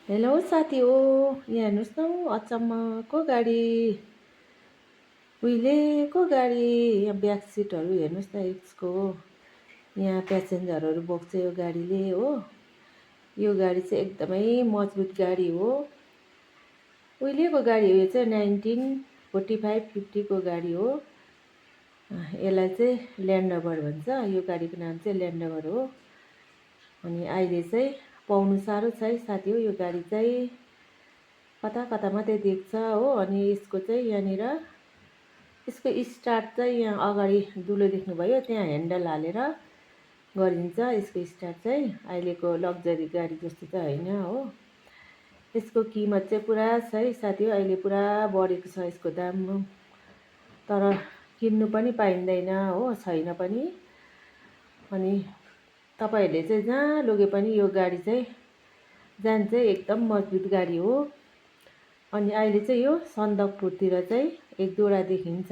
Hello साथी हो। यहाँ हेर्नुहोस् न हौ, अचम्मको गाडी, उहिलेको गाडी। यहाँ ब्याक सिटहरू हेर्नुहोस् न यसको। यहाँ प्यासेन्जरहरू बोक्छ यो गाडीले हो। यो गाडी चाहिँ एकदमै मजबुत गाडी हो। उहिलेको गाडी हो यो चाहिँ 1945-50 को गाडी हो। यसलाई चाहिँ ल्यान्ड रोभर भन्छ। यो गाडीको नाम चाहिँ ल्यान्ड रोभर हो। अनि अहिले चाहिँ पाउनु साह्रो छ है साथी हो। यो गाडी चाहिँ कता कता मात्रै देख्छ हो। अनि यसको चाहिँ यहाँनिर यसको स्टार्ट चाहिँ यहाँ अगाडि दुलो देख्नुभयो, त्यहाँ ह्यान्डल हालेर गरिन्छ यसको स्टार्ट चाहिँ। अहिलेको लग्जरी गाडी जस्तो चाहिँ होइन हो। यसको किमत चाहिँ पुरा छ है साथी हो। अहिले पुरा बढेको छ यसको दाम, तर किन्नु पनि पाइँदैन हो, छैन पनि। अनि तपाईँहरूले चाहिँ जहाँ लगे पनि यो गाडी चाहिँ जान्छ, एकदम मजबुत गाडी हो। अनि अहिले चाहिँ यो सन्दकपुरतिर चाहिँ एक दुईवटा देखिन्छ।